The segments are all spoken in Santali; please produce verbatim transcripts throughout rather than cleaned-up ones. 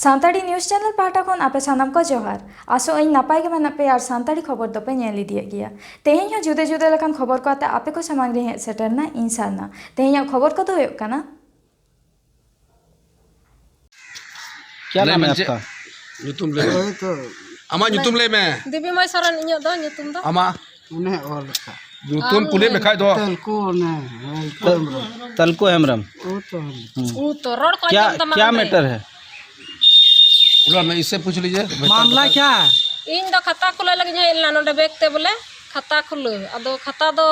ᱥᱟᱱᱛᱟᱲᱤ ᱱᱤᱭᱩᱡᱽ ᱪᱮᱱᱮᱞ ᱯᱟᱦᱴᱟ ᱠᱷᱚᱱ ᱟᱯᱮ ᱥᱟᱱᱟᱢ ᱠᱚ ᱡᱚᱦᱟᱨ᱾ ᱟᱥᱚᱜ ᱟᱹᱧ ᱱᱟᱯᱟᱭ ᱜᱮ ᱢᱮᱱᱟᱜ ᱯᱮᱭᱟ ᱟᱨ ᱥᱟᱱᱛᱟᱲᱤ ᱠᱷᱚᱵᱚᱨ ᱫᱚᱯᱮ ᱧᱮᱞ ᱤᱫᱤᱭᱮᱫ ᱜᱮᱭᱟ᱾ ᱛᱮᱦᱮᱧ ᱦᱚᱸ ᱡᱩᱫᱟᱹ ᱡᱩᱫᱟᱹ ᱞᱮᱠᱟᱱ ᱠᱷᱚᱵᱚᱨ ᱠᱚ ᱟᱛᱮ ᱟᱯᱮ ᱠᱚ ᱥᱟᱢᱟᱝ ᱨᱮ ᱦᱮᱡ ᱥᱮᱴᱮᱨ ᱮᱱᱟ ᱤᱧ ᱥᱟᱨᱱᱟ᱾ ᱛᱮᱦᱮᱧᱟᱜ ᱠᱷᱚᱵᱚᱨ ᱠᱚᱫᱚ ᱦᱩᱭᱩᱜ ᱠᱟᱱᱟ, क्या ᱞᱟᱹᱭ नाम ᱢᱮ है ᱪᱮᱫ? आपका? ᱧᱩᱛᱩᱢ ᱞᱟᱹᱭ ᱢᱮ᱾ ᱟᱢᱟᱜ ᱧᱩᱛᱩᱢ ᱞᱟᱹᱭ ᱢᱮ᱾ ᱫᱮᱵᱤ ᱢᱟᱹᱭ ᱥᱚᱨᱮᱱ ᱤᱧᱟᱹᱜ ᱫᱚ ᱧᱩᱛᱩᱢ ᱫᱚ᱾ ᱟᱢᱟᱜ ᱚᱱᱮ ᱚᱞ ᱞᱮᱠᱟ ᱧᱩᱛᱩᱢ ᱠᱩᱞᱤ ᱢᱮᱠᱷᱟᱡ ᱫᱚ᱾ ᱛᱟᱹᱞᱠᱩ ᱚᱱᱮ ᱦᱮᱸ, ᱛᱟᱹᱞᱠᱩ᱾ तलको हेम्ब्रम। ᱚ ᱛᱟᱹᱞ᱾ ᱩ ᱛᱚ ᱨᱚᱲ ᱠᱚ क्या ᱟᱸᱡᱚᱢ ᱛᱟᱢᱟ क्या ᱚᱸᱰᱮ᱾ मैटर है? ᱩᱱᱟ ᱢᱮ ᱤᱥᱮ ᱯᱩᱪᱷ ᱞᱤᱡᱮ᱾ मामला क्या है? ᱤᱧ ᱫᱚ ᱠᱷᱟᱛᱟ ᱠᱷᱩᱞᱟᱹᱣ ᱞᱟᱹᱜᱤᱫ ᱤᱧ ᱦᱮᱡ ᱞᱮᱱᱟ ᱱᱚᱰᱮ ᱵᱮᱝᱠ ᱛᱮ ᱵᱚᱞᱮ᱾ ᱠᱷᱟᱛᱟ ᱠᱷᱩᱞᱟᱹᱣ, ᱟᱫᱚ ᱠᱷᱟᱛᱟ ᱫᱚ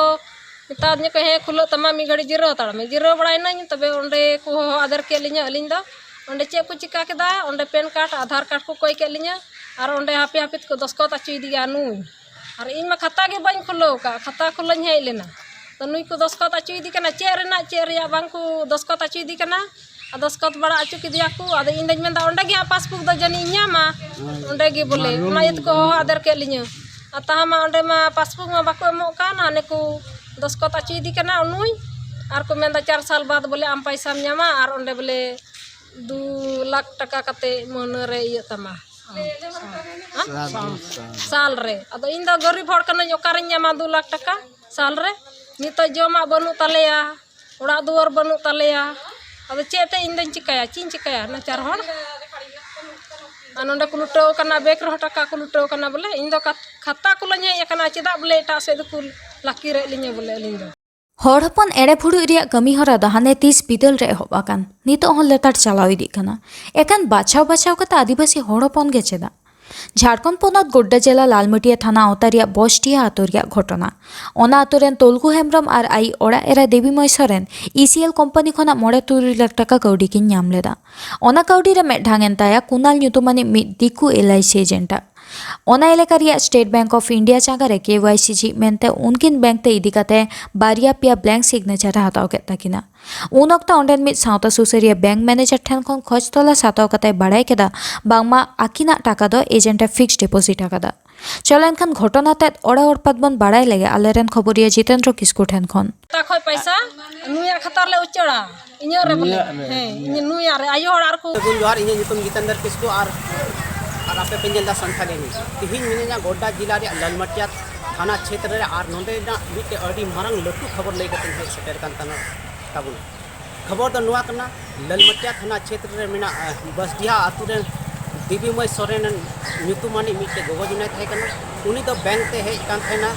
ᱢᱮᱛᱟᱫᱤᱧᱟᱹ ᱠᱚ ᱦᱮᱸ ᱠᱷᱩᱞᱟᱹᱜ ᱛᱟᱢᱟ, ᱢᱤᱫ ᱜᱷᱟᱹᱲᱤᱡ ᱡᱤᱨᱟᱹᱣ ᱦᱟᱛᱟᱲ ᱢᱮ᱾ ᱡᱤᱨᱟᱹᱣ ᱵᱟᱲᱟᱭᱮᱱᱟᱹᱧ, ᱛᱚᱵᱮ ᱚᱸᱰᱮ ᱠᱚ ᱦᱚᱦᱚ ᱟᱫᱮᱨ ᱠᱮᱫ ᱞᱤᱧᱟᱹ᱾ ᱟᱹᱞᱤᱧ ᱫᱚ ᱚᱸᱰᱮ ᱪᱮᱫ ᱠᱚ ᱪᱤᱠᱟ ᱠᱮᱫᱟ, ᱚᱸᱰᱮ ᱯᱮᱱ ᱠᱟᱨᱰ ᱟᱫᱷᱟᱨ ᱠᱟᱨᱰ ᱠᱚ ᱠᱚᱭ ᱠᱮᱫ ᱞᱤᱧᱟᱹ᱾ ᱟᱨ ᱚᱸᱰᱮ ᱦᱟᱹᱯᱤᱫ ᱦᱟᱹᱯᱤᱫ ᱠᱚ ᱫᱚᱥᱠᱚᱛ ᱦᱚᱪᱚᱭᱮᱫᱮ ᱜᱮᱭᱟ ᱱᱩᱭ᱾ ᱟᱨ ᱤᱧ ᱢᱟ ᱠᱷᱟᱛᱟ ᱜᱮ ᱵᱟᱹᱧ ᱠᱷᱩᱞᱟᱹᱣ ᱟᱠᱟᱫ, ᱠᱷᱟᱛᱟ ᱠᱷᱩᱞᱟᱹᱧ ᱦᱮᱡ ᱞᱮᱱᱟ᱾ ᱛᱚ ᱱᱩᱭ ᱠᱚ ᱫᱚᱥᱠᱚᱛ ᱦᱚᱪᱚᱭᱮᱫᱮ ᱠᱟᱱᱟ, ᱪᱮᱫ ᱨᱮᱱᱟᱜ ᱪᱮᱫ ᱨᱮᱭᱟᱜ ᱵᱟᱝ ᱠᱚ ᱫᱚᱥᱠᱚᱛ ᱦᱚᱪᱚᱭᱮᱫᱮ ᱠᱟᱱᱟ᱾ ᱟᱨ ᱫᱚᱥᱠᱚᱛ ᱵᱟᱲᱟ ᱦᱚᱪᱚ ᱠᱮᱫᱮᱭᱟ ᱠᱚ᱾ ᱟᱫᱚ ᱤᱧ ᱫᱚᱧ ᱢᱮᱱᱫᱟ ᱚᱸᱰᱮ ᱜᱮ ᱦᱟᱸᱜ ᱯᱟᱥᱵᱩᱠ ᱫᱚ ᱡᱟᱹᱱᱤᱡ ᱤᱧ ᱧᱟᱢᱟ, ᱚᱸᱰᱮ ᱜᱮ ᱵᱚᱞᱮ᱾ ᱚᱱᱟ ᱤᱭᱟᱹ ᱛᱮᱠᱚ ᱦᱚᱦᱚ ᱟᱫᱮᱨ ᱠᱮᱫ ᱞᱤᱧᱟᱹ᱾ ᱟᱨ ᱛᱟᱦᱟ ᱢᱟ ᱚᱸᱰᱮ ᱢᱟ ᱯᱟᱥᱵᱩᱠ ᱢᱟ ᱵᱟᱠᱚ ᱮᱢᱚᱜ ᱠᱟᱱ, ᱦᱟᱱᱮ ᱠᱚ ᱫᱚᱥᱠᱚᱛ ᱦᱚᱪᱚᱭᱮᱫᱮ ᱠᱟᱱᱟ ᱱᱩᱭ᱾ ᱟᱨ ᱠᱚ ᱢᱮᱱᱫᱟ ᱪᱟᱨ ᱥᱟᱞ ᱵᱟᱫ ᱵᱚᱞᱮ ᱟᱢ ᱯᱟᱭᱥᱟᱢ ᱧᱟᱢᱟ, ᱟᱨ ᱚᱸᱰᱮ ᱵᱚᱞᱮ ᱫᱩ ᱞᱟᱠᱷ ᱴᱟᱠᱟ ᱠᱟᱛᱮ ᱢᱟᱹᱦᱱᱟᱹ ᱨᱮ ᱤᱭᱟᱹᱜ ᱛᱟᱢᱟ᱾ ᱦᱮᱸ? ᱥᱟᱞ ᱨᱮ᱾ ᱟᱫᱚ ᱤᱧ ᱫᱚ ᱜᱚᱨᱤᱵ ᱦᱚᱲ ᱠᱟᱹᱱᱟᱹᱧ, ᱚᱠᱟᱨᱮᱧ ᱧᱟᱢᱟ ᱫᱩ ᱞᱟᱠᱷ ᱴᱟᱠᱟ ᱥᱟᱞ ᱨᱮ? ᱱᱤᱛᱚᱜ ᱡᱚᱢᱟᱜ ᱵᱟᱹᱱᱩᱜ ᱛᱟᱞᱮᱭᱟ, ᱚᱲᱟᱜ ᱫᱩᱣᱟᱹᱨ ᱵᱟᱹᱱᱩᱜ ᱛᱟᱞᱮᱭᱟ᱾ ᱟᱫᱚ ᱪᱮᱫ ᱛᱮ ᱤᱧ ᱫᱚᱧ ᱪᱤᱠᱟᱹᱭᱟ? ᱪᱮᱫ ᱤᱧ ᱪᱤᱠᱟᱹᱭᱟ ᱱᱟᱪᱟᱨ ᱦᱚᱲ? ᱟᱨ ᱱᱚᱰᱮ ᱠᱚ ᱞᱩᱴᱟᱹᱣ ᱠᱟᱱᱟ, ᱵᱮᱝᱠ ᱨᱮᱦᱚᱸ ᱴᱟᱠᱟ ᱠᱚ ᱞᱩᱴᱟᱹᱣ ᱠᱟᱱᱟ ᱵᱚᱞᱮ᱾ ᱤᱧ ᱫᱚ ᱠᱟᱛ-, ᱠᱷᱟᱛᱟ ᱠᱷᱩᱞᱟᱹᱧ ᱦᱮᱡ ᱟᱠᱟᱱᱟ, ᱪᱮᱫᱟᱜ ᱵᱚᱞᱮ ᱮᱴᱟᱜ ᱥᱮᱫ ᱫᱚᱠᱚ ᱞᱟᱹᱠᱤᱨᱮᱫ ᱞᱤᱧᱟ ᱵᱚᱞᱮ ᱟᱹᱞᱤᱧ ᱫᱚ? ᱦᱚᱲ ᱦᱚᱯᱚᱱ ᱮᱲᱮ ᱯᱷᱩᱲᱩᱡ ᱨᱮᱭᱟᱜ ᱠᱟᱹᱢᱤ ᱦᱚᱨᱟ ᱫᱚ ᱦᱟᱱᱮ ᱛᱤᱥ ᱵᱤᱫᱟᱹᱞ ᱨᱮ ᱮᱦᱚᱵ ᱟᱠᱟᱱ, ᱱᱤᱛᱚᱜ ᱦᱚᱸ ᱞᱮᱛᱟᱲ ᱪᱟᱞᱟᱣ ᱤᱫᱤᱜ ᱠᱟᱱᱟ᱾ ᱮᱠᱮᱱ ᱵᱟᱪᱷᱟᱣ ᱵᱟᱪᱷᱟᱣ ᱠᱟᱛᱮ ᱟᱹᱫᱤᱵᱟᱹᱥᱤ ᱦᱚᱲ ᱦᱚᱯᱚᱱ ᱜᱮ ᱪᱮᱫᱟᱜ? ᱡᱷᱟᱲᱠᱷᱚᱸᱰ ᱯᱚᱱᱚᱛ ᱜᱳᱰᱰᱟ ᱡᱮᱞᱟ ᱞᱟᱞᱢᱟᱹᱴᱤᱭᱟ ᱛᱷᱟᱱᱟ ᱟᱣᱛᱟ ᱨᱮᱭᱟᱜ ᱵᱚᱥᱴᱤᱭᱟ ᱟᱛᱳ ᱨᱮᱭᱟᱜ ᱜᱷᱚᱴᱚᱱᱟ᱾ ᱚᱱᱟ ᱟᱛᱳ ᱨᱮᱱ ᱛᱚᱞᱠᱩ ᱦᱮᱢᱵᱨᱚᱢ ᱟᱨ ᱟᱭᱤᱡ ᱚᱲᱟᱜ ᱮᱨᱟ Debi Moy Soren E C L company ᱠᱷᱚᱱᱟᱜ ᱢᱚᱬᱮ ᱛᱩᱨᱩᱭ ᱞᱟᱠᱷ ᱴᱟᱠᱟ ᱠᱟᱹᱣᱰᱤ ᱠᱤᱱ ᱧᱟᱢ ᱞᱮᱫᱟ᱾ ᱚᱱᱟ ᱠᱟᱹᱣᱰᱤ ᱨᱮ ᱢᱤᱫᱴᱟᱝ ᱮᱱ ᱛᱟᱭᱟ ᱠᱩᱱᱟᱞ ᱧᱩᱛᱩᱢᱟᱱᱤᱡ ᱢᱤᱫ ᱫᱤᱠᱩ ᱮᱞ ᱟᱭ ᱥᱤ ᱮᱡᱮᱱᱴᱟᱜ᱾ ᱚᱱᱟ ᱮᱞᱟᱠᱟ ᱨᱮᱭᱟᱜ ᱥᱴᱮᱴ ᱵᱮᱝᱠ ᱚᱯᱷ ᱤᱱᱰᱤᱭᱟ ᱡᱟᱸᱜᱟ ᱨᱮ ᱠᱮ ᱣᱟᱭ ᱥᱤ ᱡᱷᱤᱡ ᱢᱮᱱᱛᱮ ᱩᱱᱠᱤᱱ ᱵᱮᱝᱠ ᱛᱮ ᱤᱫᱤ ᱠᱟᱛᱮ ᱵᱟᱨᱭᱟ ᱯᱮᱭᱟ ᱵᱞᱮᱝᱠ ᱥᱤᱜᱽᱱᱮᱪᱟᱨ ᱮ ᱦᱟᱛᱟᱣ ᱠᱮᱫ ᱛᱟᱹᱠᱤᱱᱟ᱾ ᱩᱱ ᱚᱠᱛᱚ ᱚᱸᱰᱮᱱ ᱢᱤᱫ ᱥᱟᱶᱛᱟ ᱥᱩᱥᱟᱹᱨᱤᱭᱟᱹ ᱵᱮᱝᱠ ᱢᱮᱱᱮᱡᱟᱨ ᱴᱷᱮᱱ ᱠᱷᱚᱱ ᱠᱷᱚᱡᱽ ᱛᱚᱞᱟᱥ ᱦᱟᱛᱟᱣ ᱠᱟᱛᱮ ᱵᱟᱲᱟᱭ ᱠᱮᱫᱟ ᱵᱟᱝᱢᱟ ᱟᱹᱠᱤᱱᱟᱜ ᱴᱟᱠᱟ ᱫᱚ ᱮᱡᱮᱱᱴ ᱮ ᱯᱷᱤᱠᱥᱰ ᱰᱤᱯᱚᱡᱤᱴ ᱟᱠᱟᱫᱟ᱾ ᱪᱚᱞᱚ ᱮᱱᱠᱷᱟᱱ ᱜᱷᱚᱴᱚᱱᱟ ᱛᱮᱫ ᱚᱲᱮ ᱚᱲᱯᱟᱛ ᱵᱚᱱ ᱵᱟᱲᱟᱭ ᱞᱮᱜᱮ ᱟᱞᱮᱨᱮᱱ ᱠᱷᱚᱵᱚᱨᱤᱭᱟᱹ ᱡᱤᱛᱮᱱᱫᱨᱚ ᱠᱤᱥᱠᱩ ᱴᱷᱮᱱ ᱠᱷᱚᱱ᱾ ᱚᱠᱟ ᱠᱷᱚᱡ ᱯᱚᱭᱥᱟ ᱱᱩᱭᱟᱜ ᱠᱷᱟᱛᱟ ᱨᱮᱞᱮ ᱩᱪᱟᱹᱲᱟ, ᱤᱧᱟᱹᱜ ᱨᱮ ᱵᱚᱞᱮ᱾ ᱱᱩᱭᱟᱜ ᱨᱮ᱾ ᱦᱮᱸ, ᱤᱧᱟᱹᱜ ᱱᱩᱭᱟᱜ ᱨᱮ, ᱟᱭᱳ ᱦᱚᱲ ᱟᱨ ᱠᱚ᱾ ᱥᱟᱹᱜᱩᱱ ᱡᱚᱦᱟᱨ, ᱤᱧᱟᱹᱜ ᱧᱩᱛᱩᱢ ᱡᱤᱛᱮᱱᱫᱨᱚ ᱠᱤᱥᱠᱩ ᱟᱨ, ᱟᱨ ᱟᱯᱮ ᱯᱮ ᱧᱮᱞ ᱮᱫᱟ ᱥᱟᱱᱛᱷᱟᱞᱤ ᱱᱤᱭᱩᱡᱽ᱾ ᱛᱤᱦᱤᱧ ᱢᱤᱱᱟᱹᱧᱟ ᱜᱳᱰᱰᱟ ᱡᱮᱞᱟ ᱨᱮᱭᱟᱜ ᱞᱟᱞᱢᱟᱴᱤᱭᱟ ᱛᱷᱟᱱᱟ ᱪᱷᱮᱛᱨᱚ ᱨᱮ ᱟᱨ ᱱᱚᱸᱰᱮᱱᱟᱜ ᱢᱤᱫᱴᱮᱡ ᱟᱹᱰᱤ ᱢᱟᱨᱟᱝ ᱞᱟᱹᱴᱩ ᱠᱷᱚᱵᱚᱨ ᱞᱟᱹᱭ ᱠᱟᱛᱮᱧ ᱦᱮᱡ ᱥᱮᱴᱮᱨ ᱠᱟᱱ ᱛᱟᱦᱮᱱᱟ ᱛᱟᱵᱚᱱᱟ᱾ ᱠᱷᱚᱵᱚᱨ ᱫᱚ ᱱᱚᱣᱟ ᱠᱟᱱᱟ, ᱞᱟᱞᱢᱟᱴᱤᱭᱟ ᱛᱷᱟᱱᱟ ᱪᱷᱮᱛᱨᱚ ᱨᱮ ᱢᱮᱱᱟᱜ, ᱟᱸ, ᱵᱟᱥᱰᱤᱦᱟ ᱟᱛᱳ ᱨᱮᱱ ᱫᱮᱵᱤ ᱢᱟᱹᱭ ᱥᱚᱨᱮᱱ ᱧᱩᱛᱩᱢᱟᱱᱤᱡ ᱢᱤᱫᱴᱮᱡ ᱜᱚᱜᱚ ᱡᱚᱱᱟᱭ ᱛᱟᱦᱮᱸ ᱠᱟᱱᱟ᱾ ᱩᱱᱤ ᱫᱚ ᱵᱮᱝᱠ ᱛᱮ ᱦᱮᱡ ᱠᱟᱱ ᱛᱟᱦᱮᱱᱟ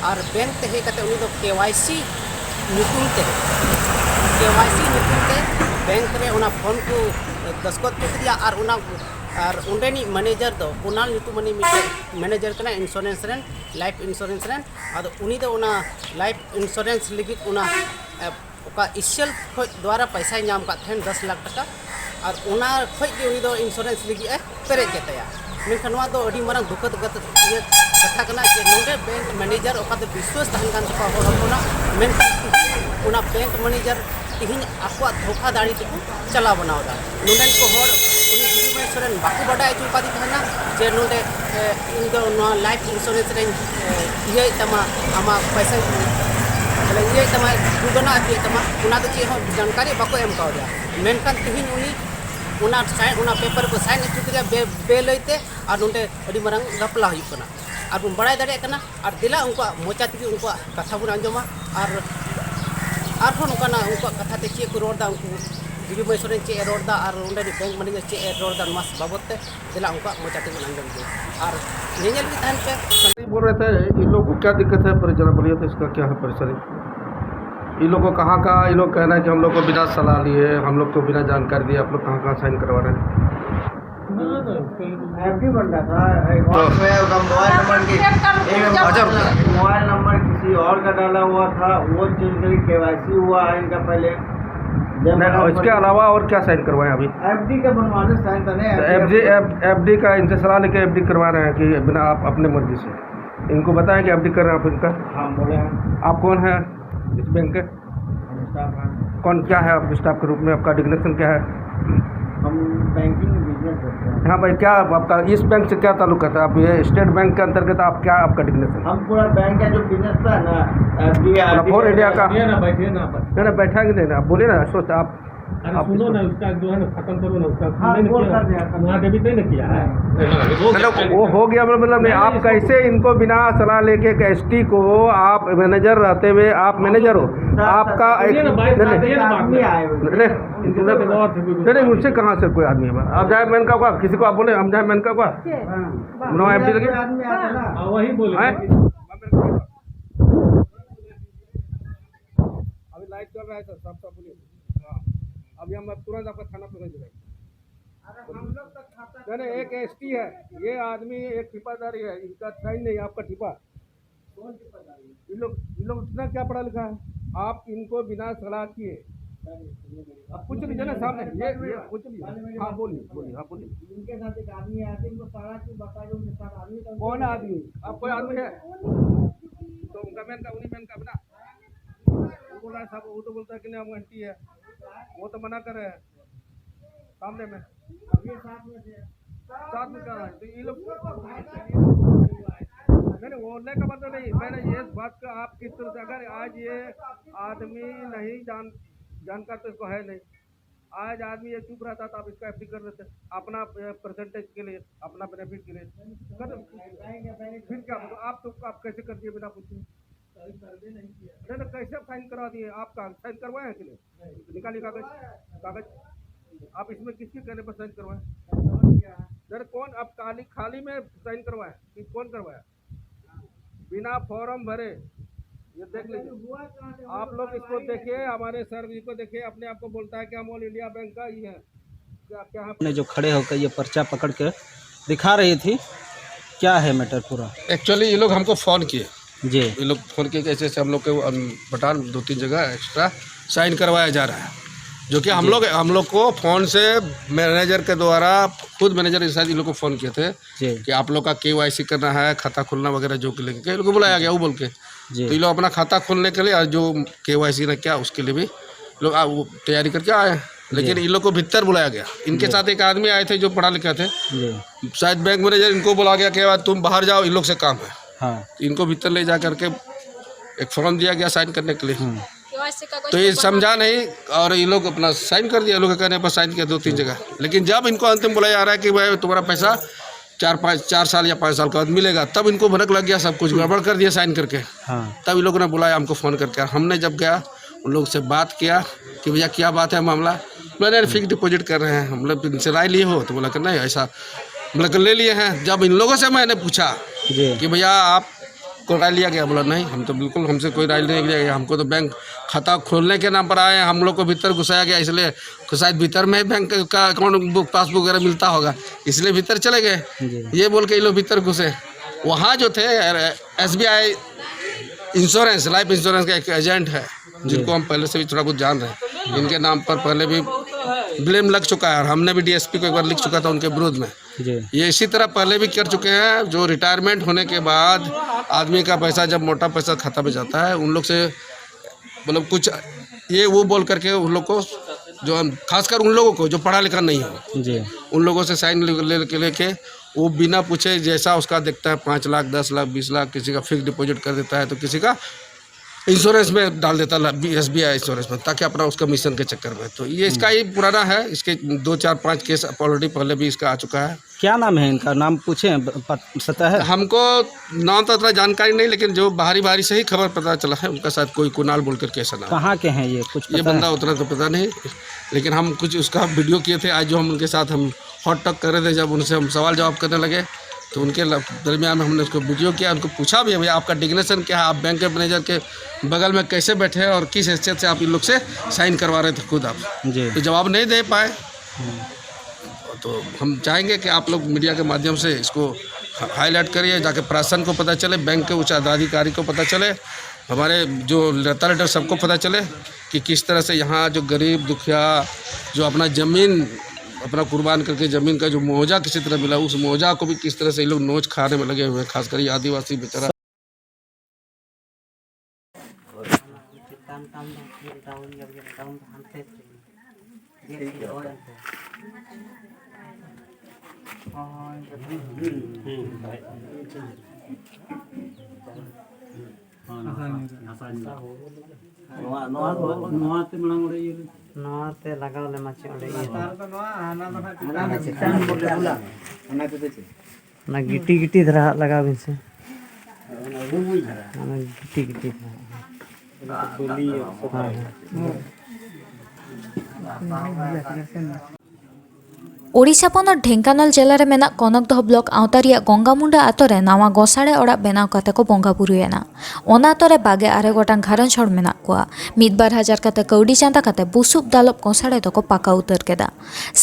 ᱟᱨ ᱵᱮᱝᱠ ᱛᱮ ᱦᱮᱡ ᱠᱟᱛᱮ ᱩᱱᱤ ᱫᱚ ᱠᱮ ᱣᱟᱭ ᱥᱤ ᱧᱩᱛᱩᱢ ᱛᱮ, ᱠᱮ ᱣᱟᱭ ᱥᱤ ᱧᱩᱛᱩᱢ ᱛᱮ ᱵᱮᱝᱠ ᱨᱮ ᱚᱱᱟ ᱯᱷᱚᱨᱢ ᱠᱚ ᱫᱚᱥᱠᱚᱛ ᱦᱚᱪᱚ ᱠᱮᱫᱮᱭᱟ ᱟᱨ ᱚᱱᱟ, ᱟᱨ ᱚᱸᱰᱮᱱᱤᱡ ᱢᱮᱱᱮᱡᱟᱨ ᱫᱚ ᱠᱩᱱᱟᱞ ᱧᱩᱛᱩᱢᱟᱱᱤᱡ ᱢᱤᱫᱴᱮᱡ ᱢᱮᱱᱮᱡᱟᱨ ᱠᱟᱱᱟᱭ ᱤᱱᱥᱩᱨᱮᱱᱥ ᱨᱮᱱ, ᱞᱟᱭᱤᱯᱷ ᱤᱱᱥᱩᱨᱮᱱᱥ ᱨᱮᱱ᱾ ᱟᱫᱚ ᱩᱱᱤ ᱫᱚ ᱚᱱᱟ ᱞᱟᱭᱤᱯᱷ ᱤᱱᱥᱩᱨᱮᱱᱥ ᱞᱟᱹᱜᱤᱫ ᱚᱱᱟ, ᱮ, ᱚᱠᱟ ᱤᱥᱮᱞ ᱠᱷᱚᱡ ᱫᱣᱟᱨᱟ ᱯᱚᱭᱥᱟᱭ ᱧᱟᱢ ᱠᱟᱫ ᱛᱟᱦᱮᱱ ᱫᱚᱥ ᱞᱟᱠᱷ ᱴᱟᱠᱟ, ᱟᱨ ᱚᱱᱟ ᱠᱷᱚᱡ ᱜᱮ ᱩᱱᱤ ᱫᱚ ᱤᱱᱥᱩᱨᱮᱱᱥ ᱞᱟᱹᱜᱤᱫ ᱮ ᱯᱮᱨᱮᱡ ᱠᱮᱫ ᱛᱟᱭᱟ᱾ ᱢᱮᱱᱠᱷᱟᱱ ᱱᱚᱣᱟ ᱫᱚ ᱟᱹᱰᱤ ᱢᱟᱨᱟᱝ ᱫᱩᱠᱷᱚᱫ ᱜᱟᱛ-, ᱤᱭᱟᱹ ᱠᱟᱛᱷᱟ ᱠᱟᱱᱟ ᱡᱮ ᱱᱚᱰᱮ ᱵᱮᱝᱠ ᱢᱮᱱᱮᱡᱟᱨ ᱚᱠᱟ ᱫᱚ ᱵᱤᱥᱣᱟᱹᱥ ᱛᱟᱦᱮᱱ ᱠᱟᱱ ᱛᱟᱠᱚᱣᱟ ᱦᱚᱲ ᱦᱚᱯᱚᱱᱟᱜ, ᱢᱮᱱᱠᱷᱟᱱ ᱚᱱᱟ ᱵᱮᱝᱠ ᱢᱮᱱᱮᱡᱟᱨ ᱛᱤᱦᱤᱧ ᱟᱠᱚᱣᱟᱜ ᱫᱷᱳᱠᱟ ᱫᱟᱲᱮ ᱛᱮᱠᱚ ᱪᱟᱞᱟᱣ ᱵᱟᱱᱟᱣ ᱮᱫᱟ᱾ ᱱᱚᱰᱮᱱ ᱠᱚ ᱦᱚᱲ ᱩᱱᱤ ᱡᱤᱵᱤ ᱢᱟᱹᱭ ᱥᱚᱨᱮᱱ ᱵᱟᱠᱚ ᱵᱟᱰᱟᱭ ᱦᱚᱪᱚ ᱠᱟᱫᱮ ᱛᱟᱦᱮᱱᱟ ᱡᱮ ᱱᱚᱰᱮ, ᱮ, ᱤᱧ ᱫᱚ ᱱᱚᱣᱟ ᱞᱟᱭᱤᱯᱷ ᱤᱱᱥᱩᱨᱮᱱᱥ ᱨᱮᱧ, ᱮ, ᱤᱭᱟᱹᱭᱮᱫ ᱛᱟᱢᱟ, ᱟᱢᱟᱜ ᱯᱚᱭᱥᱟ, ᱵᱚᱞᱮ, ᱤᱭᱟᱹᱭᱮᱫ ᱛᱟᱢᱟ, ᱫᱩᱜᱟᱱᱟ ᱦᱚᱪᱚᱭᱮᱫ ᱛᱟᱢᱟ, ᱚᱱᱟ ᱫᱚ ᱪᱮᱫ ᱦᱚᱸ ᱡᱟᱱᱠᱟᱨᱤ ᱵᱟᱠᱚ ᱮᱢ ᱠᱟᱣᱫᱮᱭᱟ᱾ ᱢᱮᱱᱠᱷᱟᱱ ᱛᱤᱦᱤᱧ ᱩᱱᱤ ᱚᱱᱟ ᱥᱟᱭᱤᱱ, ᱚᱱᱟ ᱯᱮᱯᱟᱨ ᱠᱚ ᱥᱟᱭᱤᱱ ᱦᱚᱪᱚ ᱠᱮᱫᱮᱭᱟ ᱵᱮ-, ᱵᱮᱞᱟᱹᱭ ᱛᱮ, ᱟᱨ ᱱᱚᱰᱮ ᱟᱹᱰᱤ ᱢᱟᱨᱟᱝ ᱜᱷᱟᱯᱞᱟ ᱦᱩᱭᱩᱜ ᱠᱟᱱᱟ᱾ ᱟᱨ ᱵᱚᱱ ᱵᱟᱲᱟᱭ ᱫᱟᱲᱮᱭᱟᱜ ᱠᱟᱱᱟ, ᱟᱨ ᱫᱮᱞᱟ ᱩᱱᱠᱩᱣᱟᱜ ᱢᱚᱪᱟ ᱛᱮᱜᱮ ᱩᱱᱠᱩᱣᱟᱜ ᱠᱟᱛᱷᱟ ᱵᱚᱱ ᱟᱸᱡᱚᱢᱟ᱾ ᱟᱨ ᱟᱨᱦᱚᱸ ᱱᱚᱝᱠᱟᱱᱟᱜ ᱩᱱᱠᱩᱣᱟᱜ ᱠᱟᱛᱷᱟ ᱛᱮ ᱪᱮᱫ ᱠᱚ ᱨᱚᱲ ᱮᱫᱟ, ᱩᱱᱠᱩ ᱡᱤᱵᱤ ᱢᱟᱹᱭ ᱥᱚᱨᱮᱱ ᱪᱮᱫ ᱮ ᱨᱚᱲ ᱮᱫᱟ ᱟᱨ ᱚᱸᱰᱮᱱᱤᱡ ᱵᱮᱝᱠ ᱢᱮᱱᱮᱡᱟᱨ ᱪᱮᱫ ᱮ ᱨᱚᱲ ᱮᱫᱟ, ᱱᱚᱣᱟ ᱵᱟᱵᱚᱫ ᱛᱮ ᱫᱮᱞᱟ ᱩᱱᱠᱩᱣᱟᱜ ᱢᱚᱪᱟ ᱛᱮᱵᱚᱱ ᱟᱸᱡᱚᱢ ᱜᱮᱭᱟ᱾ ᱟᱨ ᱧᱮᱧᱮᱞ ᱜᱮ ᱛᱟᱦᱮᱱ ᱯᱮ᱾ बोल रहे थे, इन लोग को क्या दिक्कत है, परेशानी बोलिए तो इसका क्या है परेशानी? इन लोग को कहाँ का, इन लोग कहना है कि हम लोग को बिना सलाह लिए, हम लोग को बिना जानकारी दिए आप लोग कहाँ कहाँ साइन करवा रहे हैं? ऐप भी बन रहा था, एक तो और उसमें उसका मोबाइल नंबर की, एक अच्छा। मोबाइल नंबर किसी और का डाला हुआ था, वो चेंज करके केवाईसी हुआ है इनका पहले। नहीं, इसके अलावा और क्या साइन करवाएं अभी? एफडी का बनवाने साइन तो नहीं, तो एफडी एफडी, एफ एफडी का इनसे सलाह लेके एफडी करवा रहे हैं कि बिना आप अपने मर्जी से। इनको बताएं कि एफडी कर रहे हैं आप इनका। हाँ, बोले हैं। आप कौन है इस बैंक के? हम स्टाफ हैं। कौन, क्या है आपके स्टाफ के रूप में, आपका डिग्नेशन क्या है? हम बैंकिंग बिजनेस करते हैं। हाँ भाई, क्या आपका इस बैंक से क्या ताल्लुक है? आप ये स्टेट बैंक के अंतर्गत आप क्या, आपका डिग्नेशन? हम पूरा बैंक का जो बिजनेस था ना, एफडी, पूरा फोर इंडिया का। बैठिए ना, बैठिए ना, बैठिए। नहीं, नहीं, बैठा कि नहीं ना, आप बोलिए ना, सोच आप। अरे आप सुनो इसको ना, उसका जो है ना, खत्म करो ना, उसका हाँ, तुमने वो क्या कर दिया, कर वहाँ दिया। देवी तय ना किया है। हाँ। चलो, वो हो गया, मतलब, नहीं, नहीं, आप इसको कैसे इनको बिना सलाह लेके एक एसटी को, आप मैनेजर रहते हुए, आप मैनेजर हो, सर, आपका सर, एक, सुनिए ना, भाई, नहीं, साहब, नहीं, ये ना बात आदमी नहीं। आए हुए। नहीं, इनके साथ नहीं, और से कोई नहीं, नहीं, उनसे कहाँ से कोई आदमी है? आप जाए मैंने कहा, किसी को आप बोले, हम जाए मैंने कहा, हाँ। नो एमडी लगे। आदमी आता ना। हाँ, वही बोले। हैं? अभी लाइट चल रहा है सर, सब, सब बोलिए। हाँ। अभी हम अब तुरंत आपका थाना पहुँच जाएंगे। अरे, हम लोग तो खाता नहीं, नहीं, एक एसटी है, ये आदमी एक ठिपादारी है, इनका साइन नहीं, आपका ठिपा। कौन ठिपादारी है? इन लोग, इन लोग इतना क्या पढ़ा लिखा है? आप इनको बिना सलाह किए, आप कुछ नहीं जाना सामने, ये, ये कुछ नहीं। हाँ, बोलिए, बोलिए, हाँ, बोलिए। इनके साथ एक आदमी आया था, इनको सारा चीज बता के उनके साथ आदमी का कौन आदमी? आप कोई आदमी है? तो उनका मैन का, उन्हीं मैन का बना। वो बोला साहब, वो तो बोलता है कि नहीं, हम एंटी है, वो तो मना कर रहे हैं सामने में। साथ में कहाँ है? तो ये लोग, नहीं, नहीं, वो लेकर बात नहीं। मैंने ये बात का, आप किस तरह से, अगर आज ये आदमी नहीं जान, जानकार तो इसको है नहीं, आज आदमी ये चुप रहता तो आप इसका एफडी कर लेते, अपना परसेंटेज के लिए, अपना बेनिफिट के लिए कर। फिर क्या, मतलब, आप तो, आप कैसे कर दिए बिना पूछे? नहीं, तो कैसे आप साइन करवा दिए? आपका साइन करवाए हैं कि नहीं? निकालिए कागज, कागज। आप इसमें किसके कहने पर साइन करवाए? सर, कौन आप खाली, खाली में साइन करवाए कि कौन करवाया? बिना फॉर्म भरे। ये देख लीजिए, आप लोग इसको देखिए, हमारे सर जी को देखिए, अपने आप को बोलता है कि हम ऑल इंडिया बैंक का ही है। क्या, क्या है? ने जो खड़े होकर ये पर्चा पकड़ के दिखा रही थी, क्या है मैटर पूरा? एक्चुअली ये लोग हमको फ़ोन किए। जी। ये लोग फ़ोन किए कि ऐसे ऐसे हम लोग के, अम, पठान दो तीन जगह एक्स्ट्रा साइन करवाया जा रहा है। जो कि हम लोग हम लोग को फोन से मैनेजर के द्वारा, खुद मैनेजर शायद इन लोग को फोन किए थे कि आप लोग का केवाईसी करना है, खाता खोलना वगैरह जो कि लेके, इन लोग को बुलाया गया वो बोल के। तो ये लोग अपना खाता खोलने के लिए और जो केवाईसी ना क्या, उसके लिए भी लोग आ, वो तैयारी करके आए। लेकिन इन लोग को भीतर बुलाया गया। इनके साथ एक आदमी आए थे जो पढ़ा लिखा थे, शायद बैंक मैनेजर, इनको बोला गया कि "यार, तुम बाहर जाओ, इन लोग से काम है।" हाँ। इनको भीतर ले जा करके एक फॉर्म दिया गया साइन करने के लिए। हम्म। तो ये समझा नहीं और ये लोग अपना साइन कर दिया, लोग के कहने पर साइन किया दो तीन जगह। लेकिन जब इनको अंतिम बोला जा रहा है कि भाई, तुम्हारा पैसा चार पाँच, चार साल या पाँच साल के बाद मिलेगा, तब इनको भनक लग गया, सब कुछ गड़बड़ कर दिया साइन करके। हाँ। तब इन लोगों ने बुलाया हमको फ़ोन करके, और हमने जब गया, उन लोग से बात किया कि भैया, क्या बात है मामला। मैंने फिक्स डिपॉजिट कर रहे हैं, हम लोग इनसे राय लिए हो? तो बोला कि नहीं, ऐसा, मतलब कि ले लिए हैं। जब इन लोगों से मैंने पूछा जी। कि भैया, आप को राय लिया गया? बोला नहीं, हम तो बिल्कुल, हमसे कोई राय नहीं लिया गया, हमको तो बैंक खाता खोलने के नाम पर आए हैं, हम लोग को भीतर घुसाया गया, इसलिए शायद भीतर में बैंक का अकाउंट बुक, पासबुक वगैरह मिलता होगा, इसलिए भीतर चले गए। जी। ये बोल के ये लोग भीतर घुसे। वहाँ जो थे, S B I insurance, life insurance का एक एजेंट है, जिनको हम पहले से भी थोड़ा बहुत जान रहे हैं। इनके नाम पर पहले भी ब्लेम लग चुका है और हमने भी डीएसपी को एक बार लिख चुका था उनके विरोध में। जी। ये इसी तरह पहले भी कर चुके हैं। जो रिटायरमेंट होने के बाद आदमी का पैसा, जब मोटा पैसा खाता में जाता है, उन लोग से, मतलब, कुछ ये वो बोल करके उन लोग को, जो हम, खासकर उन लोगों को जो पढ़ा लिखा नहीं हो, जी। उन लोगों से साइन ले, ले, लेके वो बिना पूछे जैसा उसका देखता है, पाँच लाख, दस लाख, बीस लाख, किसी का फिक्स डिपॉजिट कर देता है, तो किसी का इंश्योरेंस में डाल देता है, एस बी आई इंश्योरेंस में, ताकि अपना उसका कमीशन के चक्कर में। तो ये इसका ही पुराना है, इसके दो चार पाँच केस ऑलरेडी पहले भी इसका आ चुका है। क्या नाम है इनका? नाम पूछे हैं, ब- पत- पता है? हमको नाम तो इतना जानकारी नहीं, लेकिन जो बाहरी बाहरी से ही खबर पता चला है उनका, शायद कोई कुणाल बोल करके ऐसा नाम। कहाँ के हैं ये, कुछ ये पता बंदा है? उतना तो पता नहीं, लेकिन हम कुछ उसका वीडियो किए थे। आज जो हम उनके साथ हम हॉट टॉक कर रहे थे, जब उनसे हम सवाल जवाब करने लगे, तो उनके ल- दरमियान में हमने उसको वीडियो किया, उनको पूछा भी, "भैया, आपका डिग्नेशन क्या है? आप बैंक के मैनेजर के बगल में कैसे बैठे हैं और किस हैसियत से आप इन लोग से साइन करवा रहे थे खुद आप?" जी। तो जवाब नहीं दे पाए। तो हम चाहेंगे कि आप लोग मीडिया के माध्यम से इसको हाईलाइट करिए, जाके प्रशासन को पता चले, बैंक के उच्च पदाधिकारी को पता चले, हमारे जो नेता लीडर सबको पता चले कि किस तरह से यहाँ जो गरीब दुखिया जो अपना ज़मीन अपना कुर्बान करके ज़मीन का जो मुआवजा किसी तरह मिला, उस मुआवजा को भी किस तरह से ये लोग नोच खाने में लगे हुए हैं, खासकर ये आदिवासी बेचारा। ᱱᱚᱣᱟ, ᱱᱚᱣᱟ ᱫᱚ, ᱱᱚᱣᱟ ᱛᱮ ᱢᱟᱲᱟᱝ ᱚᱸᱰᱮ ᱤᱭᱟᱹ ᱞᱮ᱾ ᱱᱚᱣᱟ ᱛᱮ ᱞᱟᱜᱟᱣ ᱞᱮᱢᱟ ᱪᱮᱫ ᱚᱸᱰᱮ ᱤᱭᱟᱹ᱾ ᱦᱟᱱᱟ ᱫᱚ ᱪᱮᱛᱟᱱ ᱵᱚᱞᱮ ᱵᱚᱞᱟ᱾ ᱚᱱᱟ ᱛᱮᱫᱚ ᱪᱮᱫ? ᱚᱱᱟ ᱜᱤᱴᱤ ᱜᱤᱴᱤ ᱫᱷᱟᱨᱟ ᱦᱟᱸᱜ ᱞᱟᱜᱟᱣ ᱵᱤᱱ ᱥᱮ᱾ ᱚᱱᱟ ᱜᱤᱴᱤ ᱜᱤᱴᱤ ᱫᱷᱟᱨᱟ᱾ ᱦᱳᱭ, ᱦᱳᱭ᱾ ᱳᱰᱤᱥᱟ ᱯᱚᱱᱚᱛ ᱰᱷᱮᱝᱠᱟᱱᱟᱞ ᱡᱮᱞᱟ ᱨᱮ ᱢᱮᱱᱟᱜ ᱠᱚᱱᱚᱠᱫᱚᱦᱚ ᱵᱞᱚᱠ ᱟᱶᱛᱟ ᱨᱮᱭᱟᱜ ᱜᱚᱝᱜᱟᱢᱩᱱᱰᱟ ᱟᱛᱳ ᱨᱮ ᱱᱟᱣᱟ ᱜᱚᱥᱟᱲᱮ ᱚᱲᱟᱜ ᱵᱮᱱᱟᱣ ᱠᱟᱛᱮ ᱠᱚ ᱵᱚᱸᱜᱟ ᱵᱩᱨᱩᱭᱮᱱᱟ᱾ ᱚᱱᱟ ᱟᱛᱳ ᱨᱮ ᱵᱟᱜᱮ ᱟᱨᱮ ᱜᱚᱴᱟᱝ ᱜᱷᱟᱨᱚᱸᱡᱽ ᱦᱚᱲ ᱢᱮᱱᱟᱜ ᱠᱚᱣᱟ᱾ ᱢᱤᱫ ᱵᱟᱨ ᱦᱟᱡᱟᱨ ᱠᱟᱛᱮ ᱠᱟᱹᱣᱰᱤ ᱪᱟᱸᱫᱟ ᱠᱟᱛᱮ ᱵᱩᱥᱩᱵ ᱫᱟᱞᱚᱵ ᱜᱚᱥᱟᱲᱮ ᱫᱚᱠᱚ ᱯᱟᱠᱟ ᱩᱛᱟᱹᱨ ᱠᱮᱫᱟ᱾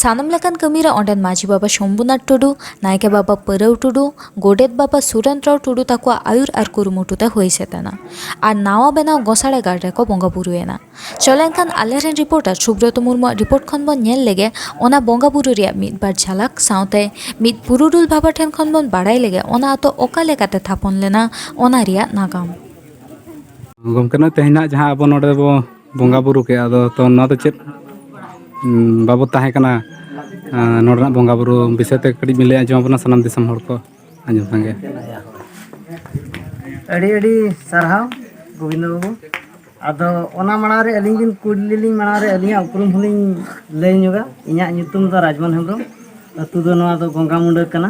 ᱥᱟᱱᱟᱢ ᱞᱮᱠᱟᱱ ᱠᱟᱹᱢᱤ ᱨᱮ ᱚᱸᱰᱮᱱ ᱢᱟᱹᱡᱷᱤ ᱵᱟᱵᱟ ᱥᱚᱢᱵᱷᱩᱱᱟᱛᱷ ᱴᱩᱰᱩ, ᱱᱟᱭᱠᱮ ᱵᱟᱵᱟ ᱯᱟᱹᱨᱟᱹᱣ ᱴᱩᱰᱩ, ᱜᱚᱰᱮᱛ ᱵᱟᱵᱟ ᱥᱩᱨᱮᱱᱫᱨᱚ ᱴᱩᱰᱩ ᱛᱟᱠᱚᱣᱟᱜ ᱟᱹᱭᱩᱨ ᱟᱨ ᱠᱩᱨᱩᱢᱩᱴᱩ ᱛᱮ ᱦᱩᱭ ᱥᱟᱹᱛ ᱮᱱᱟ᱾ ᱟᱨ ᱱᱟᱣᱟ ᱵᱮᱱᱟᱣ ᱜᱚᱥᱟᱲᱮ ᱜᱟᱲ ᱨᱮᱠᱚ ᱵᱚᱸᱜᱟ ᱵᱩᱨᱩᱭᱮᱱᱟ᱾ ᱪᱚᱞᱮᱱ ᱠᱷᱟᱱ ᱟᱞᱮᱨᱮᱱ ᱨᱤᱯᱳᱨᱴᱟᱨ ᱥᱩᱵᱨᱚᱛ ᱢᱩᱨᱢᱩᱣᱟᱜ ᱨᱤᱯᱳᱨᱴ ᱠᱷᱚᱱ ᱵᱚᱱ ᱧᱮᱞ ᱞᱮᱜᱮ ᱚᱱᱟ ᱵᱚᱸᱜᱟ ᱵᱩᱨᱩ ᱨᱮᱭᱟᱜ ᱢᱤᱫ ᱵᱟᱨ ᱡᱷᱟᱞᱟᱠ, ᱥᱟᱶᱛᱮ ᱢᱤᱫ ᱯᱩᱨᱩᱰᱩᱞ ᱵᱟᱵᱟ ᱴᱷᱮᱱ ᱠᱷᱚᱱ ᱵᱚᱱ ᱵᱟᱲᱟᱭ ᱞᱮᱜᱮ ᱚᱱᱟ ᱟᱛᱳ ᱚᱠᱟ ᱞᱮᱠᱟᱛᱮ ᱛᱷᱟᱯᱚᱱ ᱞᱮᱱᱟ, ᱚᱱᱟ ᱨᱮᱭᱟᱜ ᱱᱟᱜᱟᱢ᱾ ᱜᱚᱢᱠᱮ, ᱱᱚᱜᱼᱚᱭ ᱛᱮᱦᱮᱧ ᱱᱟᱜ ᱡᱟᱦᱟᱸ ᱟᱵᱚ ᱱᱚᱰᱮ ᱵᱚ ᱵᱚᱸᱜᱟ ᱵᱩᱨᱩ ᱠᱮᱜᱼᱟ, ᱟᱫᱚ ᱛᱚ ᱱᱚᱣᱟ ᱫᱚ ᱪᱮᱫ, ᱩᱸ, ᱵᱟᱵᱚᱛ ᱛᱟᱦᱮᱸ ᱠᱟᱱᱟ? ᱟᱸ, ᱱᱚᱰᱮᱱᱟᱜ ᱵᱚᱸᱜᱟ ᱵᱩᱨᱩ ᱵᱤᱥᱚᱭ ᱛᱮ ᱠᱟᱹᱴᱤᱡ ᱵᱤᱱ ᱞᱟᱹᱭ ᱟᱸᱡᱚᱢ ᱟᱵᱚᱱᱟ ᱥᱟᱱᱟᱢ ᱫᱤᱥᱚᱢ ᱦᱚᱲ ᱠᱚ ᱟᱸᱡᱚᱢ ᱥᱟᱸᱜᱮ᱾ ᱟᱹᱰᱤ ᱟᱹᱰᱤ ᱥᱟᱨᱦᱟᱣ ᱜᱳᱵᱤᱱᱫᱚ ᱵᱟᱹᱵᱩ᱾ ᱟᱫᱚ ᱚᱱᱟ ᱢᱟᱲᱟᱝ ᱨᱮ ᱟᱹᱞᱤᱧ ᱵᱤᱱ ᱠᱩᱞᱤ ᱞᱤᱧ ᱢᱟᱲᱟᱝ ᱨᱮ ᱟᱹᱞᱤᱧᱟᱜ ᱩᱯᱨᱩᱢ ᱦᱚᱸᱞᱤᱧ ᱞᱟᱹᱭ ᱧᱚᱜᱟ᱾ ᱤᱧᱟᱹᱜ ᱧᱩᱛᱩᱢ ᱫᱚ ᱨᱟᱡᱽᱢᱚᱱ ᱦᱮᱢᱵᱨᱚᱢ, ᱟᱹᱛᱩ ᱫᱚ ᱱᱚᱣᱟ ᱫᱚ ᱜᱚᱝᱜᱟ ᱢᱩᱸᱰᱟᱹ ᱠᱟᱱᱟ᱾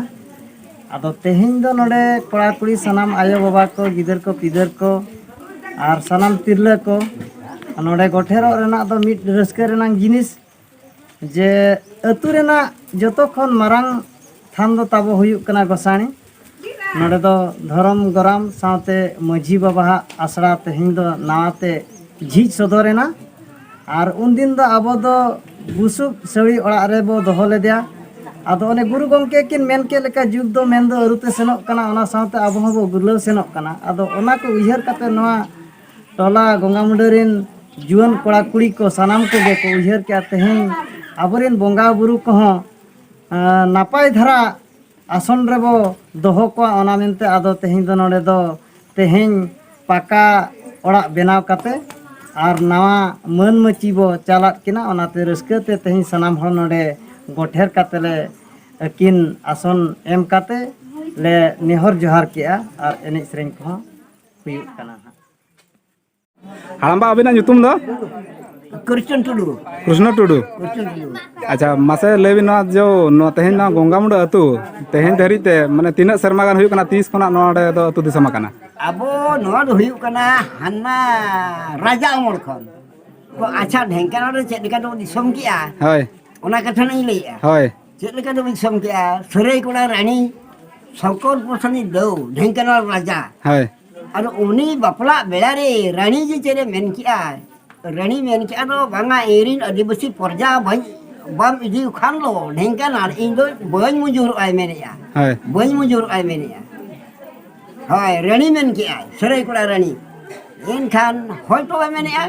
ᱟᱫᱚ ᱛᱮᱦᱮᱧ ᱫᱚ ᱱᱚᱰᱮ ᱠᱚᱲᱟ ᱠᱩᱲᱤ ᱥᱟᱱᱟᱢ ᱟᱭᱳ ᱵᱟᱵᱟ ᱠᱚ, ᱜᱤᱫᱟᱹᱨ ᱠᱚ ᱯᱤᱫᱟᱹᱨ ᱠᱚ ᱟᱨ ᱥᱟᱱᱟᱢ ᱛᱤᱨᱞᱟᱹ ᱠᱚ ᱱᱚᱰᱮ ᱜᱚᱴᱷᱮᱨᱚᱜ ᱨᱮᱱᱟᱜ ᱫᱚ ᱢᱤᱫ ᱨᱟᱹᱥᱠᱟᱹ ᱨᱮᱱᱟᱜ ᱡᱤᱱᱤᱥ᱾ ᱡᱮ ᱟᱹᱛᱩ ᱨᱮᱱᱟᱜ ᱡᱚᱛᱚ ᱠᱷᱚᱱ ᱢᱟᱨᱟᱝ ᱛᱷᱟᱱ ᱫᱚ ᱛᱟᱵᱚ ᱦᱩᱭᱩᱜ ᱠᱟᱱᱟ ᱜᱚᱸᱥᱟᱲᱮ᱾ ᱱᱚᱰᱮ ᱫᱚ ᱫᱷᱚᱨᱚᱢ ᱜᱚᱨᱟᱢ ᱥᱟᱶᱛᱮ ᱢᱟᱹᱡᱷᱤ ᱵᱟᱵᱟᱣᱟᱜ ᱟᱥᱲᱟ ᱛᱮᱦᱮᱧ ᱫᱚ ᱱᱟᱣᱟ ᱛᱮ ᱡᱷᱤᱡ ᱥᱚᱫᱚᱨ ᱮᱱᱟ᱾ ᱟᱨ ᱩᱱᱫᱤᱱ ᱫᱚ ᱟᱵᱚ ᱫᱚ ᱵᱩᱥᱩᱵ ᱥᱟᱹᱲᱤ ᱚᱲᱟᱜ ᱨᱮᱵᱚ ᱫᱚᱦᱚ ᱞᱮᱫᱮᱭᱟ᱾ ᱟᱫᱚ ᱚᱱᱮ ᱜᱩᱨᱩ ᱜᱚᱢᱠᱮ ᱠᱤᱱ ᱢᱮᱱ ᱠᱮᱫ ᱞᱮᱠᱟ, ᱡᱩᱜᱽ ᱫᱚ ᱢᱮᱱ ᱫᱚ ᱟᱹᱨᱩᱛᱮ ᱥᱮᱱᱚᱜ ᱠᱟᱱᱟ, ᱚᱱᱟ ᱥᱟᱶᱛᱮ ᱟᱵᱚ ᱦᱚᱸᱵᱚ ᱜᱩᱨᱞᱟᱹᱣ ᱥᱮᱱᱚᱜ ᱠᱟᱱᱟ᱾ ᱟᱫᱚ ᱚᱱᱟ ᱠᱚ ᱩᱭᱦᱟᱹᱨ ᱠᱟᱛᱮ ᱱᱚᱣᱟ ᱴᱚᱞᱟ ᱜᱚᱝᱜᱟᱢᱩᱰᱟᱹ ᱨᱮᱱ ᱡᱩᱣᱟᱹᱱ ᱠᱚᱲᱟ ᱠᱩᱲᱤ ᱠᱚ ᱥᱟᱱᱟᱢ ᱠᱚᱜᱮ ᱠᱚ ᱩᱭᱦᱟᱹᱨ ᱠᱮᱜᱼᱟ, ᱛᱮᱦᱮᱧ ᱟᱵᱚᱨᱮᱱ ᱵᱚᱸᱜᱟ ᱵᱩᱨᱩ ᱠᱚᱦᱚᱸ, ᱟᱸ, ᱱᱟᱯᱟᱭ ᱫᱷᱟᱨᱟ ᱟᱥᱚᱱ ᱨᱮᱵᱚ ᱫᱚᱦᱚ ᱠᱚᱣᱟ, ᱚᱱᱟ ᱢᱮᱱᱛᱮ ᱟᱫᱚ ᱛᱮᱦᱮᱧ ᱫᱚ ᱱᱚᱰᱮ ᱫᱚ ᱛᱮᱦᱮᱧ ᱯᱟᱠᱟ ᱚᱲᱟᱜ ᱵᱮᱱᱟᱣ ᱠᱟᱛᱮ ᱟᱨ ᱱᱟᱣᱟ ᱢᱟᱹᱱ ᱢᱟᱹᱪᱤ ᱵᱚ ᱪᱟᱞᱟᱫ ᱠᱤᱱᱟ᱾ ᱚᱱᱟᱛᱮ ᱨᱟᱹᱥᱠᱟᱹ ᱛᱮ ᱛᱮᱦᱮᱧ ᱥᱟᱱᱟᱢ ᱦᱚᱲ ᱱᱚᱰᱮ ᱜᱚᱴᱷᱮᱨ ᱠᱟᱛᱮ ᱞᱮ ᱟᱹᱠᱤᱱ ᱟᱥᱚᱱ ᱮᱢ ᱠᱟᱛᱮ ᱞᱮ ᱱᱮᱦᱚᱨ ᱡᱚᱦᱟᱨ ᱠᱮᱜᱼᱟ ᱟᱨ ᱮᱱᱮᱡ ᱥᱮᱨᱮᱧ ᱠᱚᱦᱚᱸ ᱦᱩᱭᱩᱜ ᱠᱟᱱᱟ ᱦᱟᱸᱜ᱾ ᱦᱟᱲᱟᱢᱵᱟ, ᱟᱵᱤᱱᱟᱜ ᱧᱩᱛᱩᱢ ᱫᱚ? ᱠᱨᱤᱥᱱᱚ ᱴᱩᱰᱩ᱾ ᱠᱨᱤᱥᱱᱚ ᱴᱩᱰᱩ᱾ ᱠᱨᱤᱥᱱᱚ ᱴᱩᱰᱩ᱾ ᱟᱪᱪᱷᱟ, ᱢᱟᱥᱮ ᱞᱟᱹᱭ ᱵᱤᱱ, ᱱᱚᱣᱟ ᱡᱚ, ᱱᱚᱣᱟ ᱛᱮᱦᱮᱧ ᱱᱚᱣᱟ ᱜᱚᱝᱜᱟᱢᱩᱰᱟᱹ ᱟᱹᱛᱩ ᱛᱮᱦᱮᱧ ᱫᱷᱟᱹᱨᱤᱡ ᱛᱮ ᱢᱟᱱᱮ ᱛᱤᱱᱟᱹᱜ ᱥᱮᱨᱢᱟ ᱜᱟᱱ ᱦᱩᱭᱩᱜ ᱠᱟᱱᱟ, ᱛᱤᱥ ᱠᱷᱚᱱᱟᱜ ᱱᱚᱰᱮ ᱫᱚ ᱟᱹᱛᱩ ᱫᱤᱥᱚᱢ ᱟᱠᱟᱱᱟ? ᱟᱵᱚ ᱱᱚᱣᱟ ᱫᱚ ᱦᱩᱭᱩᱜ ᱠᱟᱱᱟ ᱦᱟᱱᱟ ᱨᱟᱡᱟ ᱟᱢᱚᱞ ᱠᱷᱚᱱ᱾ ᱛᱚ ᱟᱪᱪᱷᱟ, ᱰᱷᱮᱝᱠᱟᱱᱟᱞ ᱨᱮ ᱪᱮᱫ ᱞᱮᱠᱟ ᱫᱚ ᱫᱤᱥᱚᱢ ᱠᱮᱜᱼᱟ, ᱦᱳᱭ᱾ ᱚᱱᱟ ᱠᱟᱛᱷᱟ ᱞᱤᱧ ᱞᱟᱹᱭᱮᱜᱼᱟ᱾ ᱦᱳᱭ᱾ ᱪᱮᱫ ᱞᱮᱠᱟ ᱫᱚ ᱫᱤᱥᱚᱢ ᱠᱮᱜᱼᱟ, ᱥᱟᱹᱨᱟᱹᱭ ᱠᱚᱲᱟ ᱨᱟᱱᱤ ᱥᱚᱝᱠᱚᱨ ᱯᱨᱚᱥᱟᱫᱽ ᱫᱟᱹᱣ, ᱰᱷᱮᱝᱠᱟᱱᱟᱞ ᱨᱟᱡᱟ᱾ ᱦᱳᱭ᱾ ᱟᱫᱚ ᱩᱱᱤ ᱵᱟᱯᱞᱟᱜ ᱵᱮᱲᱟ ᱨᱮ ᱨᱟᱱᱤ ᱡᱮ ᱪᱮᱫ ᱮ ᱢᱮᱱ ᱠᱮᱜᱼᱟ, ᱨᱟᱱᱤ ᱢᱮᱱ ᱠᱮᱜᱼᱟ ᱫᱚ, "ᱵᱟᱝᱟ, ᱤᱧ ᱨᱤᱱ ᱟᱹᱫᱤᱵᱟᱹᱥᱤ ᱯᱨᱚᱡᱟ ᱵᱟᱹᱧ, ᱵᱟᱢ ᱤᱫᱤ ᱠᱷᱟᱱ ᱫᱚ ᱰᱷᱮᱝᱠᱟᱱᱟᱞ, ᱤᱧ ᱫᱚ ᱵᱟᱹᱧ ᱢᱩᱡᱩᱨᱚᱜᱼᱟᱭ ᱢᱮᱱᱮᱜᱼᱟ, ᱦᱳᱭ᱾ ᱵᱟᱹᱧ ᱢᱩᱡᱩᱨᱚᱜᱼᱟᱭ ᱢᱮᱱᱮᱜᱼᱟ᱾" ᱦᱳᱭ, ᱨᱟᱱᱤ ᱢᱮᱱ ᱠᱮᱜᱼᱟᱭ, ᱥᱟᱹᱨᱟᱹᱭ ᱠᱚᱲᱟ ᱨᱟᱱᱤ᱾ ᱮᱱᱠᱷᱟᱱ ᱦᱳᱭ ᱛᱚᱵᱮ ᱢᱮᱱᱮᱜᱼᱟ,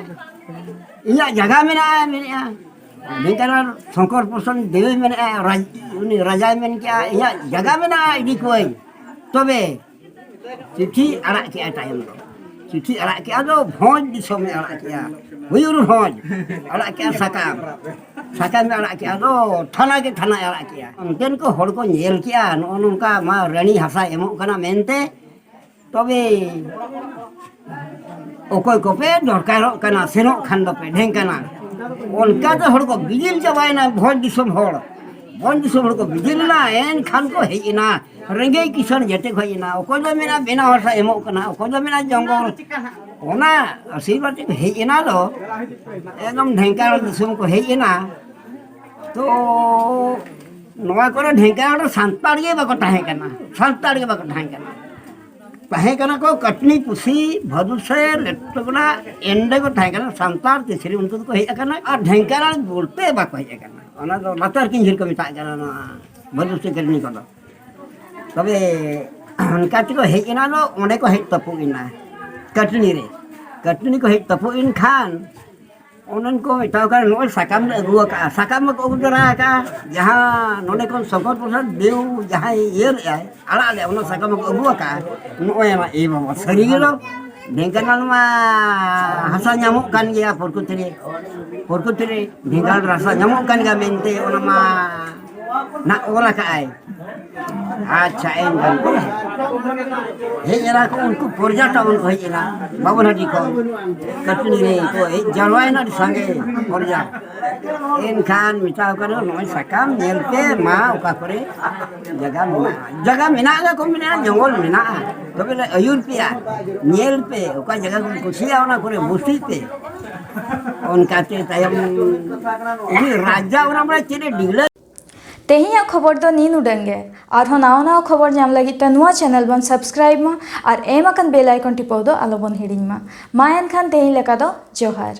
ᱤᱧᱟᱹᱜ ᱡᱟᱭᱜᱟ ᱢᱮᱱᱟᱜᱼᱟ ᱢᱮᱱᱮᱜᱼᱟ᱾ ᱰᱷᱮᱝᱠᱟᱱᱟᱞ ᱥᱚᱝᱠᱚᱨ ᱯᱨᱚᱥᱟᱫᱽ ᱫᱮᱣᱮ ᱢᱮᱱᱮᱜᱼᱟ, ᱨᱟᱡᱽ-, ᱩᱱᱤ ᱨᱟᱡᱟᱭ ᱢᱮᱱ ᱠᱮᱜᱼᱟ, "ᱤᱧᱟᱹᱜ ᱡᱟᱭᱜᱟ ᱢᱮᱱᱟᱜᱼᱟ, ᱤᱫᱤ ᱠᱚᱣᱟᱹᱧ᱾" ᱛᱚᱵᱮ ᱪᱤᱴᱷᱤ ᱟᱲᱟᱜ ᱠᱮᱜᱼᱟ ᱛᱟᱭᱚᱢ ᱫᱚ᱾ ᱪᱤᱴᱷᱤ ᱟᱲᱟᱜ ᱠᱮᱜᱼᱟ ᱫᱚ, ᱵᱷᱚᱸᱡᱽ ᱫᱤᱥᱚᱢᱮ ᱟᱲᱟᱜ ᱠᱮᱜᱼᱟ, ᱦᱩᱭᱩᱨ ᱵᱷᱚᱸᱡᱽ᱾ ᱟᱲᱟᱜ ᱠᱮᱜᱼᱟ ᱥᱟᱠᱟᱢ, ᱥᱟᱠᱟᱢᱮ ᱟᱲᱟᱜ ᱠᱮᱜᱼᱟ ᱫᱚ, ᱛᱷᱟᱱᱟ ᱜᱮ ᱛᱷᱟᱱᱟᱭ ᱟᱲᱟᱜ ᱠᱮᱜᱼᱟ᱾ ᱚᱱᱛᱮᱱ ᱠᱚ ᱦᱚᱲ ᱠᱚ ᱧᱮᱞ ᱠᱮᱜᱼᱟ, ᱱᱚᱜᱼᱚ ᱱᱚᱝᱠᱟ ᱢᱟ ᱨᱟᱹᱱᱤ ᱦᱟᱥᱟᱭ ᱮᱢᱚᱜ ᱠᱟᱱᱟ ᱢᱮᱱᱛᱮ, ᱛᱚᱵᱮ ᱚᱠᱚᱭ ᱠᱚᱯᱮ ᱫᱚᱨᱠᱟᱨᱚᱜ ᱠᱟᱱᱟ, ᱥᱮᱱᱚᱜ ᱠᱷᱟᱱ ᱫᱚᱯᱮ ᱰᱷᱮᱝᱠᱟᱱᱟᱞ᱾ ᱚᱱᱠᱟ ᱛᱮ ᱦᱚᱲ ᱠᱚ ᱵᱤᱡᱤᱞ ᱪᱟᱵᱟᱭᱮᱱᱟ, ᱵᱷᱚᱸᱡᱽ ᱫᱤᱥᱚᱢ ᱦᱚᱲ, ᱵᱷᱚᱸᱡᱽ ᱫᱤᱥᱚᱢ ᱦᱚᱲ ᱠᱚ ᱵᱤᱡᱤᱞ ᱮᱱᱟ᱾ ᱮᱱᱠᱷᱟᱱ ᱠᱚ ᱦᱮᱡ ᱮᱱᱟ, ᱨᱮᱸᱜᱮᱡ ᱠᱤᱥᱟᱹᱬ ᱡᱮᱛᱮ ᱠᱚ ᱦᱮᱡ ᱮᱱᱟ᱾ ᱚᱠᱚᱭ ᱫᱚ ᱢᱮᱱᱟ ᱵᱮᱱᱟᱣ ᱦᱟᱥᱟ ᱮᱢᱚᱜ ᱠᱟᱱᱟ, ᱚᱠᱚᱭ ᱫᱚ ᱢᱮᱱᱟ ᱡᱚᱝᱜᱚᱞ᱾ ᱚᱱᱟ ᱟᱥᱤᱨᱵᱟᱫᱽ ᱛᱮᱠᱚ ᱦᱮᱡ ᱮᱱᱟ ᱫᱚ, ᱮᱠᱫᱚᱢ ᱰᱷᱮᱝᱠᱟᱱᱟᱞ ᱫᱤᱥᱚᱢ ᱠᱚ ᱦᱮᱡ ᱮᱱᱟ᱾ ᱛᱚ ᱱᱚᱣᱟ ᱠᱚᱨᱮ ᱰᱷᱮᱝᱠᱟᱱᱟᱞ ᱨᱮ ᱥᱟᱱᱛᱟᱲ ᱜᱮ ᱵᱟᱠᱚ ᱛᱟᱦᱮᱸ ᱠᱟᱱᱟ, ᱥᱟᱱᱛᱟᱲ ᱜᱮ ᱵᱟᱠᱚ ᱛᱟᱦᱮᱸ ᱠᱟᱱᱟ᱾ ᱛᱟᱦᱮᱸ ᱠᱟᱱᱟ ᱠᱚ ᱠᱟᱹᱴᱱᱤ, ᱯᱩᱥᱤ, ᱵᱷᱟᱫᱩᱥᱮ, ᱞᱮᱴᱚᱜᱚᱲᱟ, ᱮᱱᱰᱮ ᱠᱚ ᱛᱟᱦᱮᱸ ᱠᱟᱱᱟ᱾ ᱥᱟᱱᱛᱟᱲ ᱛᱤᱥᱨᱤ ᱩᱱᱠᱩ ᱫᱚᱠᱚ ᱦᱮᱡ ᱟᱠᱟᱱᱟ, ᱟᱨ ᱰᱷᱮᱝᱠᱟᱱᱟᱞ ᱵᱚᱞᱛᱮ ᱵᱟᱠᱚ ᱦᱮᱡ ᱟᱠᱟᱱᱟ᱾ ᱚᱱᱟ ᱫᱚ ᱞᱟᱛᱟᱨ ᱠᱤᱧᱡᱷᱤᱨ ᱠᱚ ᱢᱮᱛᱟᱜ ᱠᱟᱱᱟ ᱱᱚᱣᱟ ᱵᱷᱟᱫᱩᱥᱮ ᱠᱟᱹᱴᱱᱤ ᱠᱚᱫᱚ᱾ ᱛᱚᱵᱮ ᱚᱱᱠᱟ ᱛᱮᱠᱚ ᱦᱮᱡ ᱮᱱᱟ ᱫᱚ, ᱚᱸᱰᱮ ᱠᱚ ᱦᱮᱡ ᱛᱟᱹᱯᱩᱜ ᱮᱱᱟ ᱠᱟᱹᱴᱱᱤ ᱨᱮ᱾ ᱠᱟᱹᱴᱱᱤ ᱠᱚ ᱦᱮᱡ ᱛᱟᱹᱯᱩᱜ ᱮᱱ ᱠᱷᱟᱱ ᱚᱱᱟᱱ ᱠᱚ ᱢᱮᱛᱟᱣ ᱠᱟᱱᱟ, "ᱱᱚᱜᱼᱚᱭ ᱥᱟᱠᱟᱢ ᱞᱮ ᱟᱹᱜᱩ ᱟᱠᱟᱫᱼᱟ, ᱥᱟᱠᱟᱢ ᱢᱟᱠᱚ ᱟᱹᱜᱩ ᱛᱚᱨᱟ ᱟᱠᱟᱫᱼᱟ, ᱡᱟᱦᱟᱸ ᱱᱚᱰᱮ ᱠᱷᱚᱱ ᱥᱚᱝᱠᱚᱨ ᱯᱨᱚᱥᱟᱫᱽ ᱫᱮᱣ ᱡᱟᱦᱟᱸᱭ ᱤᱭᱟᱹ ᱞᱮᱫᱼᱟᱭ, ᱟᱲᱟᱜ ᱞᱮᱫᱼᱟ, ᱚᱱᱟ ᱥᱟᱠᱟᱢ ᱢᱟᱠᱚ ᱟᱹᱜᱩ ᱟᱠᱟᱫᱼᱟ, ᱱᱚᱜᱼᱚᱭ ᱢᱟ ᱮ ᱵᱟᱵᱟ, ᱥᱟᱹᱨᱤ ᱜᱮ ᱫᱚ ᱰᱷᱮᱝᱠᱟᱱᱟᱞ ᱢᱟ ᱦᱟᱥᱟ ᱧᱟᱢᱚᱜ ᱠᱟᱱ ᱜᱮᱭᱟ, ᱯᱨᱚᱠᱨᱤᱛᱤ ᱨᱮ, ᱯᱨᱚᱠᱨᱤᱛᱤ ᱨᱮ ᱰᱷᱮᱝᱠᱟᱱᱟᱞ ᱦᱟᱥᱟ ᱧᱟᱢᱚᱜ ᱠᱟᱱ ᱜᱮᱭᱟ ᱢᱮᱱᱛᱮ ᱚᱱᱟ ᱢᱟ ᱱᱟᱜ ᱚᱞ ᱟᱠᱟᱫᱼᱟᱭ᱾ ᱟᱪᱪᱷᱟ, ᱮᱱᱠᱷᱟᱱ ᱠᱚ ᱦᱮᱡ ᱮᱱᱟ ᱠᱚ, ᱩᱱᱠᱩ ᱯᱨᱚᱡᱟ ᱛᱟᱵᱚᱱ ᱠᱚ ᱦᱮᱡ ᱮᱱᱟ, ᱵᱟᱵᱚᱱᱦᱟᱰᱤ ᱠᱷᱚᱱ ᱠᱟᱹᱴᱱᱤ ᱨᱮ ᱠᱚ ᱦᱮᱡ ᱡᱟᱨᱣᱟᱭᱮᱱᱟ ᱟᱹᱰᱤ ᱥᱟᱸᱜᱮ ᱯᱨᱚᱡᱟ᱾ ᱮᱱᱠᱷᱟᱱ ᱢᱮᱛᱟᱣ ᱠᱟᱱᱟ, "ᱱᱚᱜᱼᱚᱭ ᱥᱟᱠᱟᱢ ᱧᱮᱞ ᱯᱮ ᱢᱟ, ᱚᱠᱟ ᱠᱚᱨᱮ ᱡᱟᱭᱜᱟ ᱢᱮᱱᱟᱜᱼᱟ, ᱡᱟᱭᱜᱟ ᱢᱮᱱᱟᱜ ᱜᱮ ᱠᱚ ᱢᱮᱱᱟᱜᱼᱟ, ᱡᱚᱝᱜᱚᱞ ᱢᱮᱱᱟᱜᱼᱟ, ᱛᱚᱵᱮ ᱞᱮ ᱟᱹᱭᱩᱨ ᱯᱮᱭᱟ, ᱧᱮᱞ ᱯᱮ, ᱚᱠᱟ ᱡᱟᱭᱜᱟ ᱠᱚ ᱠᱩᱥᱤᱭᱟᱜᱼᱟ, ᱚᱱᱟ ᱠᱚᱨᱮ ᱵᱩᱥᱤ ᱯᱮ᱾" ᱚᱱᱠᱟᱛᱮ ᱛᱟᱭᱚᱢ ᱩᱱᱤ ᱨᱟᱡᱟ ᱚᱱᱟ ᱵᱟᱲᱟ ᱪᱮᱫ ᱮ ᱰᱤᱜᱽᱞᱟᱹ ᱛᱮᱦᱮᱧᱟᱜ ᱠᱷᱚᱵᱚᱨ ᱫᱚ ᱱᱤᱱ ᱩᱰᱟᱹᱝ ᱜᱮ᱾ ᱟᱨᱦᱚᱸ ᱱᱟᱣᱟ ᱱᱟᱣᱟ ᱠᱷᱚᱵᱚᱨ ᱧᱟᱢ ᱞᱟᱹᱜᱤᱫ ᱛᱮ ᱱᱚᱣᱟ channel ᱵᱚᱱ subscribe ᱢᱟ ᱟᱨ ᱮᱢ ᱟᱠᱟᱱ bell icon ᱴᱤᱯᱟᱹᱣ ᱫᱚ ᱟᱞᱚ ᱵᱚᱱ ᱦᱤᱲᱤᱧ ᱢᱟ᱾ ᱢᱟ ᱮᱱᱠᱷᱟᱱ ᱛᱮᱦᱮᱧ ᱞᱮᱠᱟ ᱫᱚ ᱡᱚᱦᱟᱨ᱾